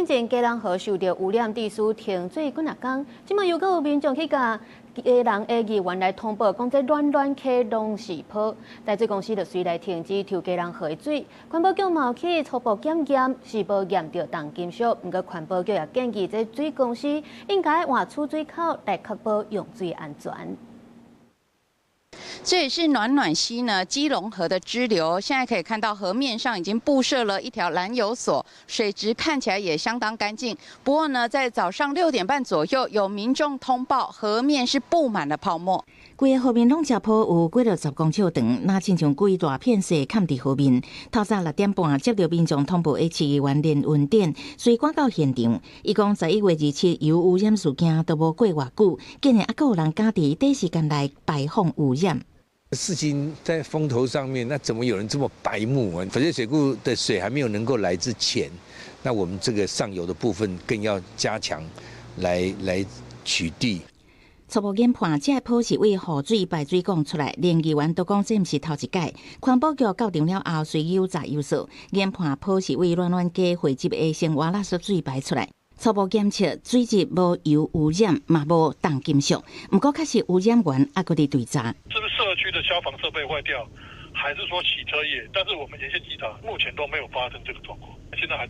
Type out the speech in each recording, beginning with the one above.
進前基隆河受著污染，致使停水幾若工，這馬又閣有民眾去共基隆的議員來通報，講這暖暖溪攏是泡，台水公司就隨來停止抽基隆河的水。環保局嘛有去初步檢驗，是無驗著重金屬。毋過環保局也建議這水公司應該換取水口來確保用水安全。這也是暖暖溪呢，基隆河的支流。現在可以看到河面上已經佈設了一條攔油索，水質看起來也相當乾淨。不過呢，在早上6點半左右，有民眾通報河面是佈滿了泡沫。規个河面攏是泡，有幾落十公尺長，若親像規大片雪崁佇河面。透早6點半接著民眾通報的市議員連雲典，隨趕到現場。伊講11月27油污染事件都無過偌久，竟然猶閣有人敢佇短時間內排放污染。事情在風頭上面，那怎麼有人這麼白目啊？翡翠水庫的水還沒有能夠來之前，那我們這個上游的部分更要加強來取締。初步研判，這个泡是對雨水排水管出來，連議員都講這毋是頭一擺。環保局到場了後，隨有查有數，研判泡是對暖暖溪匯集的生活垃圾水排出來。初步檢測水質無油污染，嘛無重金屬。毋過確實污染源猶閣佇追查。是不是社區的消防設備壞掉，還是說洗車業？但是我們沿線稽查，目前都沒有發生這個狀況，現在還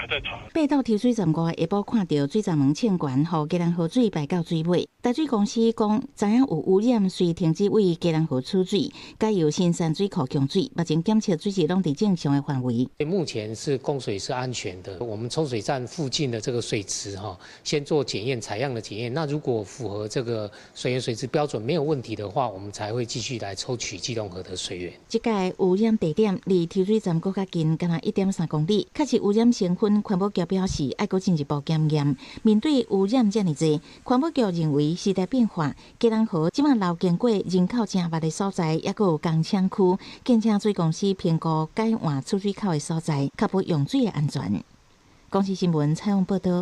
在查。爬到抽水站外，下晡看著水閘門衝懸，予基隆河水排到水尾。台水公司講，知影有污染，遂停止對基隆河取水，改由新山水庫供水。目前檢測水質攏佇正常的範圍。目前是供水是安全的。我們抽水站附近的這個水池哈，先做檢驗採樣的檢驗。那如果符合這個水源水質標準沒有問題的話，我們才會繼續來抽取基隆河的水源。這個污染地點離抽水站閣較近，干焦1.3公里。確實污染成分，環保局表示愛閣進一步檢驗。面對污染遮爾濟，環保局認為時代變化，基隆河這馬流經過人口誠密的所在，猶閣有工廠區，建請水公司評估改換取水口的所在，確保用水的安全。公視新聞採訪報導。